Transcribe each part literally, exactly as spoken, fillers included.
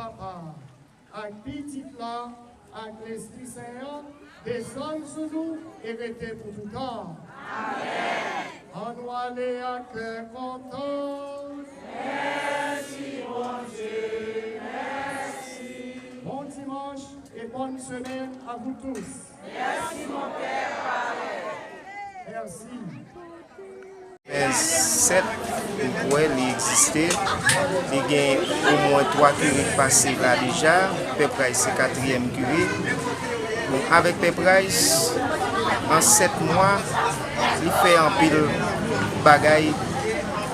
Papa, ak Pitit la, ak Lespri Sen an, desann sou nou e rete pou toutan. Amèn. Ann nou ale ak kè kontan. Mèsi, Bondye, mèsi. Bon dimanche et bonne semaine à vous tous. Mèsi, mon pè, parèy. Mèsi. Fè sèt, m kwè li egziste. Li gen omwen twa kire k pase la deja. Pè Price se katriyèm kire. Bon, avèk Pè Price, an sèt mwa, li fè anpil bagay,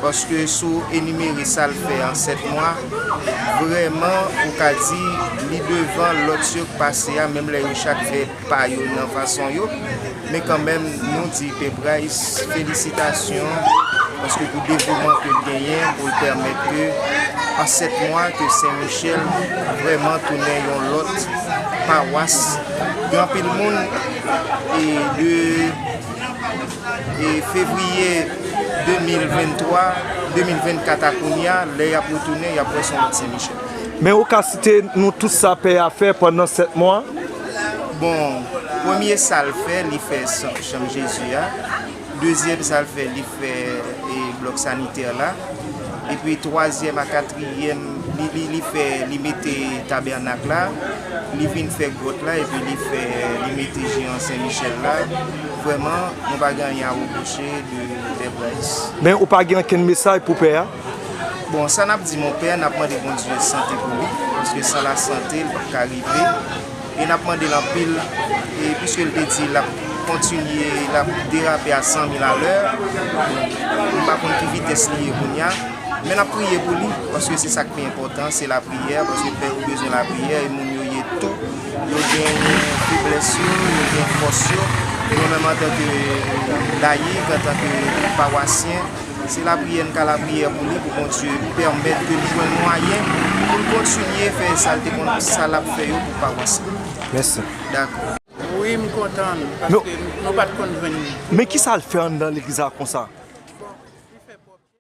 paske si w enimere sa l fè an sèt mwa, vrèman, ou ka di li devan lòt yo k pase a, menm lè yo chak fè pa yo nan fason yo. Men kanmenm, nou di Pè Price felisitasyon, paske pou devouman ke l genyen, pou l pèmèt ke an sèt mwa ke Sen Michèl vrèman tounen yon lòt pawas. Gen anpil moun, e de, e fevriye de mil venntwa, de mil vennkat a kounye a, lè y ap retounen, y ap wè se yon lòt Sen Michèl. Men ou ka site nou tout sa pè a fè pandan sèt mwa? Bon, premye sa l fè, li fè chanm, chanm Jezi a. Dezyèm sa l fè, li fè, e, blòk sanitè la. Epi twazyèm a katriyèm, li, li, li fè, li mete tabènak la, li vin fè gwòt la, epi li fè, li mete jeyan Sen Michèl la. Vrèman, nou pa gen anyen a repwoche de Pè Price. Men ou pa gen okenn mesaj pou pè a? Bon, sa n ap di mon pè, n ap mande Bondye sante pou li, paske san lasante, li p ap ka rive. E n ap mande l anpil, e piske l te di l ap kontinye, l ap derape a san mil alè, m pa konn ki vitès li ye kounye a, men n ap priye pou li, paske se sa k pi enpòtan, se lapriyè, paske pè yo bezwen lapriyè, e moun yo ye tou, yo gen feblès yo, yo gen fòs yo, nou menm antanke layik, antanke pawasyen, se lapriyè n ka lapriyè pou li, pou Bondye pèmèt ke l jwenn mwayen pou l kontinye fè sa l te konn, sa l ap fè yo pou pawas li. Mèsi. Dakò. Wi, m kontan, paske nou pa t konn jwenn li. Men ki sa l fè anndan legliz la konsa?